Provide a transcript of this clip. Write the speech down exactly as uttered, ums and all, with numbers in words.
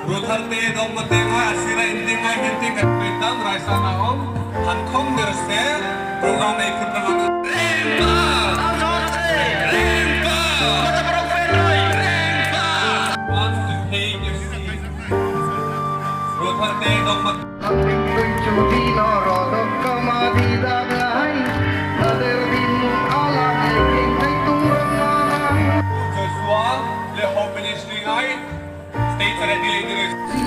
Ruthar te dong mate ma asira inting ma hinting ka kuitang raisa na om hankhom derse program ai khutna ma. Remba! Remba! Remba! One to pay your seat. Ruthar te dong mate. Ang ringtui chudi no rodok kama di dagai. Nader din alam ringtui tung rama. Joshua, le home ministry ngai. State ready leader.